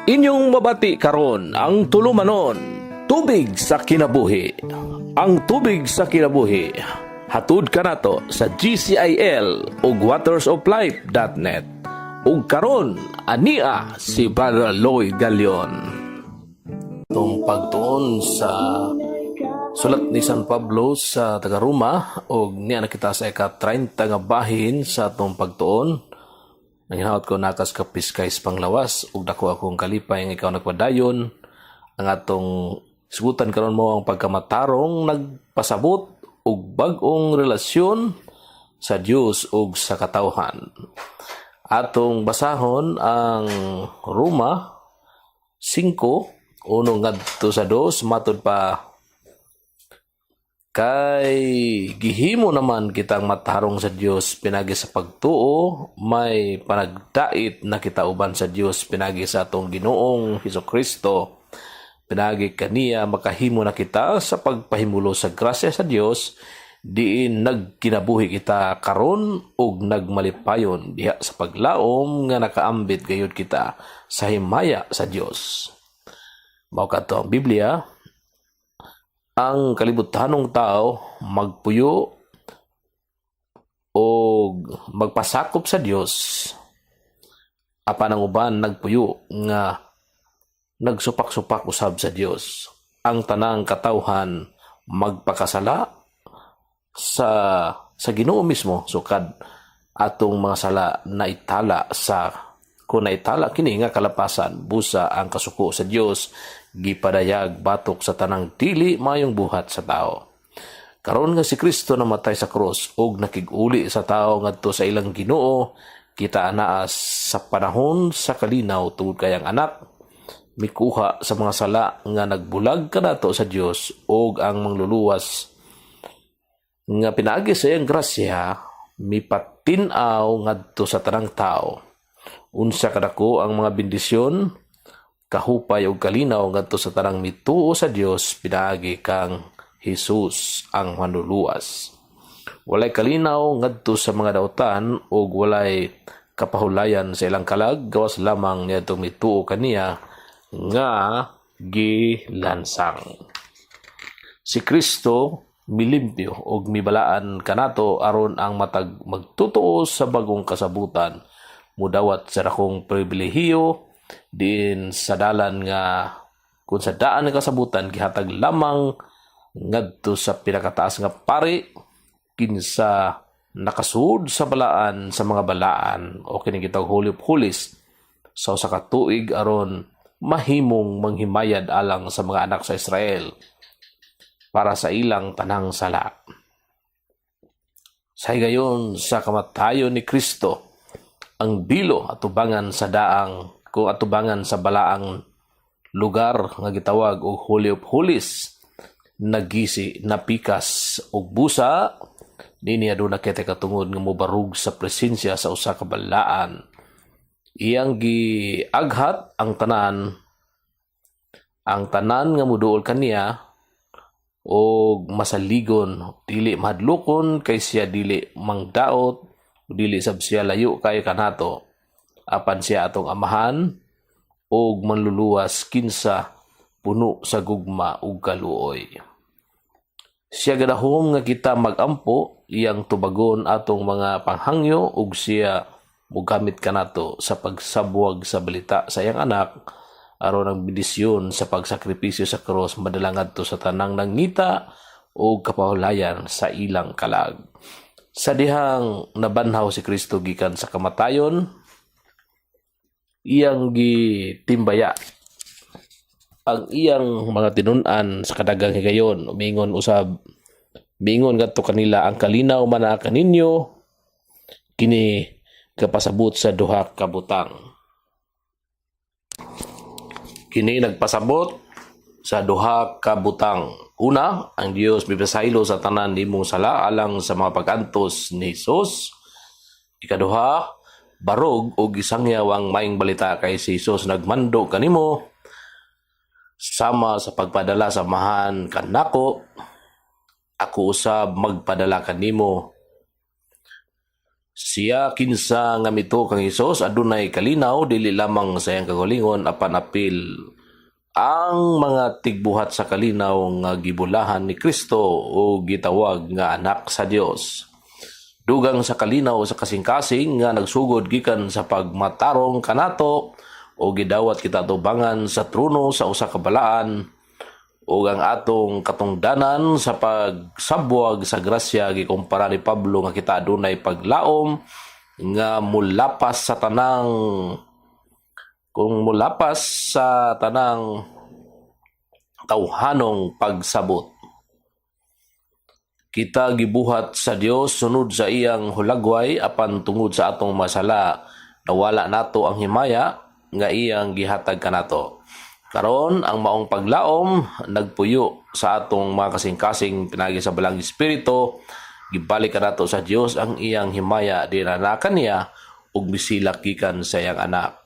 Inyong mabati karon ang tulumanon, Tubig sa Kinabuhi. Ang Tubig sa Kinabuhi, hatud kanato sa GCIL ug watersoflife.net. Ug karon ania si Brother Lloyd Galion. Itong pagtuon sa sulat ni San Pablo sa taga-Roma ug niya nakita sa ika-30 nga bahin sa atong pagtuon. Nanginahot ko nakas kapiskay sa panglawas ug dako akong kalipay nga ikaw nagpadayon. Ang atong hisgutan karon mao ang pagkamatarong nagpasabot og bag-ong relasyon sa Dios ug sa katawhan. Atong basahon ang Roma 5:1 ngadto sa 2. Matud pa, "Kay gihimo naman kitang matarong sa Dios pinagi sa pagtuo, may panagdait na kita uban sa Dios pinagi sa atong Ginoong Hesus Kristo. Pinagi kaniya makahimo na kita sa pagpahimulo sa grasya sa Dios diin nagkinabuhi kita karon ug nagmalipayon diha sa paglaom nga nakaambit gayud kita sa himaya sa Dios." Mao kadto ang Biblia. Ang kalibutanong tao magpuyo o magpasakop sa Dios, apan ang uban nagpuyo nga nagsupak-supak usab sa Dios. Ang tanang katawhan magpakasala sa Ginoo mismo, sukad atong mga sala naitala sa kung naitala kini nga kalapasan, busa ang kasuko sa Dios gipadayag batok sa tanang dili mayong buhat sa tao. Karon nga si Kristo namatay sa krus ug nakig-uli sa tao ngadto sa ilang Ginoo, kita anaa sa panahon sa kalinaw tungod kay ang anak mikuha sa mga sala nga nagbulag kanato sa Dios ug ang mangluluwas nga pinaagi sa iyang grasya mipatin-aw ngadto sa tanang tao. Unsa kadako ang mga bendisyon, kahupay ug kalinaw ngadto sa tanang mituo sa Dios pinaagi kang Hesus ang manluluwas. Walay kalinaw ngadto sa mga dautan ug walay kapahulayan sa ilang kalag gawas lamang niadtong mituo kaniya nga gilansang. Si Kristo milimpyo ug mibalaan kanato aron ang matag magtutuo sa bagong kasabutan mudawat sa dakong pribilehiyo diin sa dalan nga kung sa daan nga kasabutan gihatag lamang ngadto sa pinakataas nga pari, kinsa nakasud sa balaan sa mga balaan o kini gitawag Holy of Holies sa usa ka tuig aron mahimong manghimayad alang sa mga anak sa Israel para sa ilang tanang sala. Sa higayon sa kamatayon ni Kristo, ang bilo atubangan sa daang kung atubangan sa balaang lugar nga gitawag og Holy of Holies nagisi, napikas og busa nini aduna kita katungod nga mobarug sa presensya sa usa ka balaan. Iyang giaghat ang tanan nga muduol kaniya og masaligon, dili mahadlokon, kay siya dili mangdaot, dili sab siya layo kay kanato, apan siya atong amahan og manluluwas kinsa puno sa gugma ug kaluoy. Siya gadahom nga kita magampo, iyang tubagon atong mga panghangyo ug siya mogamit kanato sa pagsabwag sa balita sa iyang anak aron ang bendisyon sa pagsakripisyo sa krus madala ngadto sa tanang nangita og kapahulayan sa ilang kalag. Sa dihang nabanhaw si Kristo gikan sa kamatayon, iyang gitimbaya ang iyang mga tinun-an sa kadagang higayon. Umingon usab, miingon ngadto kanila, "Ang kalinaw man kaninyo." Kini kapasabot sa duha ka butang. Kini nagpasabot sa duha ka butang. Una, ang Dios mipasaylo sa tanan nimong sala alang sa mga pag-antos ni Jesus. Ikaduha, barog og isangyaw ang maayong balita kay si Jesus nagmando kanimo, "Sama sa pagpadala sa Amahan kanako, ako usab magpadala kanimo." Siya kinsa nga mituo kang Hesus adunay kalinaw dili lamang sa iyang kaugalingon apan apil ang mga tigbuhat sa kalinaw nga gibulahan ni Kristo o gitawag nga anak sa Dios. Dugang sa kalinaw sa kasing-kasing nga nagsugod gikan sa pagmatarong kanato o gidawat kita tubangan sa trono sa usa ka balaan ug ang atong katungdanan sa pagsabwag sa grasya gikumpara ni Pablo nga kita adunay paglaom nga mulapas sa tanang kung mulapas sa tanang tawhanong pagsabot. Kita gibuhat sa Dios sunod sa iyang hulagway, apan tungod sa atong masala nawala nato ang himaya nga iyang gihatag kanato. Karon ang maong paglaom nagpuyo sa atong mga kasing-kasing pinagi sa Balaang Espiritu. Gibalik kanato sa Dios ang iyang himaya dinana kaniya ug misilak gikan sa iyang Anak.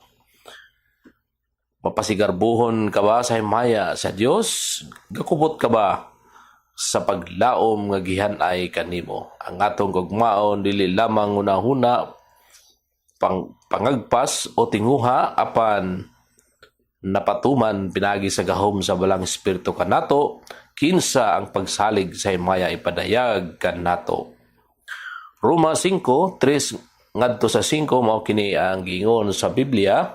Mapasigarbuhon ka ba sa himaya sa Dios? Gakubot ka ba sa paglaom nga gihan-ay kanimo? Ang atong gugmaon dili lamang hunahuna, pangagpas o tinguha, apan napatuman pinagi sa gahom sa Balaang Espiritu kanato, kinsa ang pagsalig sa himaya ipadayag kanato. Roma 5:3 ngadto sa 5, mao kini ang giingon sa Biblia: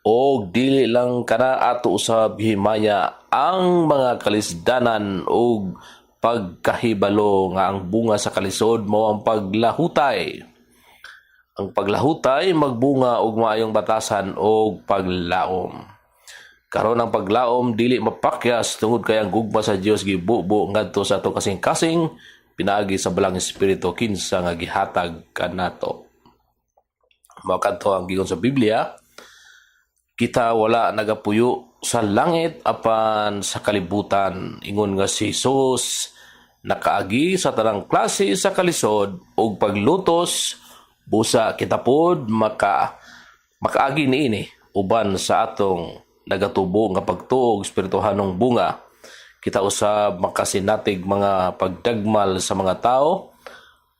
"Og dili lang kana, ato usab himaya ang mga kalisdanan ug pagkahibalo nga ang bunga sa kalisod mao ang paglahutay. Ang paglahutay magbunga og maayong batasan og paglaom. Karon ang paglaom dili mapakyas tungod kay ang gugma sa Dios gibubo ngadto sa atong kasing-kasing pinaagi sa Balaang Espiritu kinsa nga gihatag kanato." Mao kadto ang giingon sa Biblia. Kita wala nagapuyo sa langit apan sa kalibutan. Ingon nga si Jesus nakaagi sa tanang klase sa kalisod ug paglutos, busa kita pod makaagi niini uban sa atong nagatubo nga pagtuo ug espirituhanong bunga. Kita usab makasinatig mga pagdagmal sa mga tao,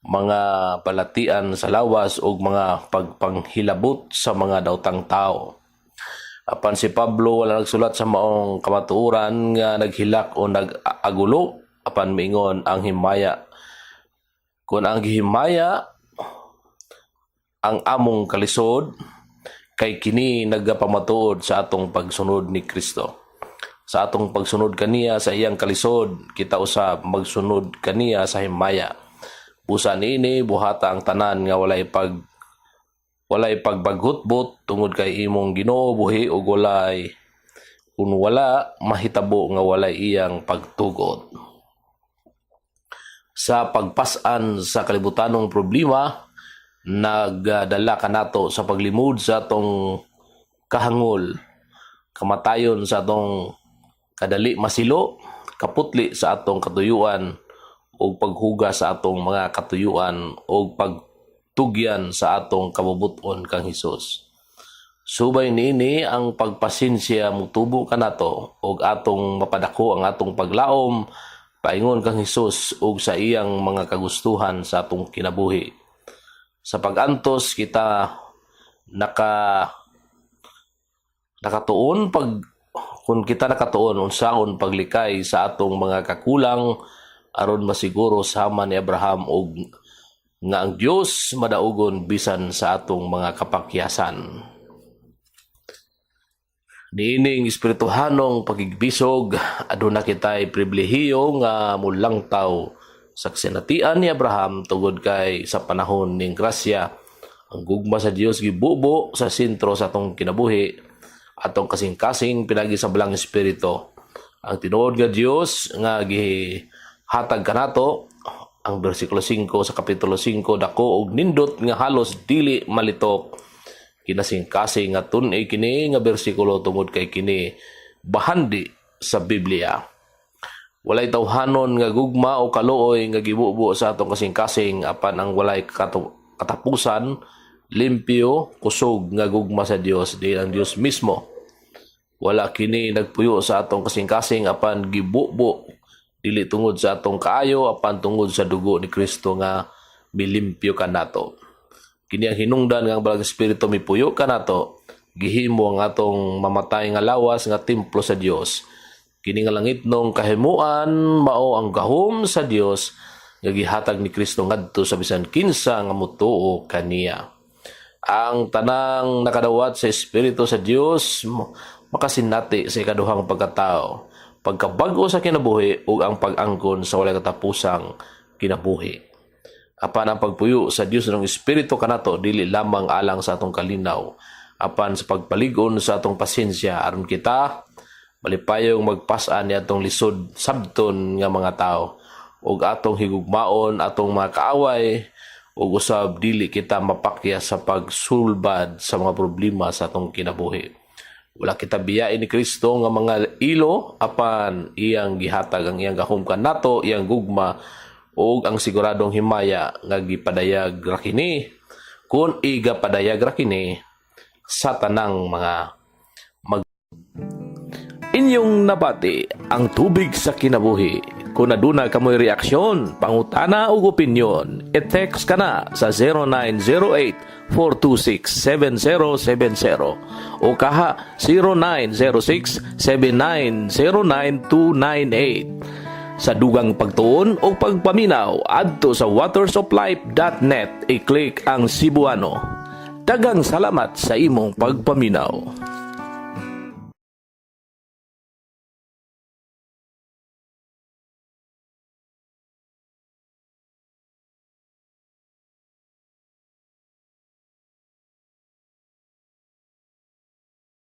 mga balatian sa lawas ug mga pagpanghilabot sa mga daotang tao. Apan si Pablo wala nagsulat sa maong kamatuoran nga naghilak o nag-agulo, apan miingon ang himaya kun ang gihimaya ang among kalisod kay kini nagapamatuod sa atong pagsunod ni Kristo. Sa atong pagsunod kaniya sa iyang kalisod, kita usab magsunod kaniya sa himaya. Busa niini buhata ang tanan nga walay pagbaghutbot tungod kay imong Ginoo buhi ug walay kun wala mahitabo nga walay iyang pagtugot. Sa pagpas-an sa kalibutanong problema, nagdala kanato sa paglimod sa atong kahangol, kamatayon sa atong kadali masilo, kaputli sa atong katuyuan ug paghugas sa atong mga katuyuan ug pagtugyan sa atong kabubuton kang Hesus. Subay niini ang pagpasensya mutubo kanato ug atong mapadako ang atong paglaom paingon kang Hesus ug sa iyang mga kagustuhan sa atong kinabuhi. Sa pag-antos kita nakatuon pag kung kita nakatuon unsaon paglikay sa atong mga kakulang aron masiguro sama ni Abraham og nga ang Dios madaugon bisan sa atong mga kapakyasan. Niining espirituhanong pakigbisog, aduna kitay pribilehiyo nga mulangtaw sa kasinatian ni Abraham tungod kay sa panahon ning grasya, ang gugma sa Dios gibubo sa sentro sa atong kinabuhi, atong kasing-kasing pinagi sa Balaang Espiritu. Ang tinuod nga Dios nga gihatag kanato ang bersikulo 5 sa kapitulo 5, dako og nindot nga halos dili malitok. Kinasingkasing nga tun-i kini nga bersikulo tungod kay kini bahandi sa Biblia. Walay tawhanon nga gugma o kaluoy nga gibubo sa atong kasing-kasing apan ang walay katapusan, limpyo, kusog nga gugma sa Dios, di ang Dios mismo. Wala kini nagpuyo sa atong kasing-kasing apan gibubo dili tungod sa atong kaayo apan tungod sa dugo ni Kristo nga milimpyo kanato. Kini ang hinungdan nga ang Balaang Espiritu mipuyo kanato, gihimo ang atong mamatay nga lawas nga templo sa Dios. Kini nga langitnong kahimuan mao ang gahom sa Dios nga gihatag ni Kristo ngadto sa bisan kinsa nga motuo kaniya. Ang tanang nakadawat sa Espiritu sa Dios makasinati sa ikaduhang pagkatao, pagkabag-o sa kinabuhi ug ang pag-angkon sa walay katapusang kinabuhi. Apan ang pagpuyo sa Dios ng Espiritu kanato dili lamang alang sa atong kalinaw, apan sa pagpalig-on sa atong pasensya aron kita malipayong magpas-an ni atong lisod sabton nga mga tao ug atong higugmaon atong mga kaaway ug usab dili kita mapakya sa pagsulbad sa mga problema sa atong kinabuhi. Wala kita biyain ni Kristo nga mga ilo, apan iyang gihatag ang iyang gahom kanato, iyang gugma ug ang siguradong himaya nga gipadayag ra kini kun igapadayag ra kini sa tanang mga mag. Inyong nabati ang tubig sa kinabuhi. Kung aduna kamoy reaksyon, pangutana ug opinyon, i-text kana sa 0908-426-7070 o kaha 0906-7909298. Sa dugang pagtuon o pagpaminaw, adto sa watersoflife.net, i-click ang Cebuano. Daghang salamat sa imong pagpaminaw.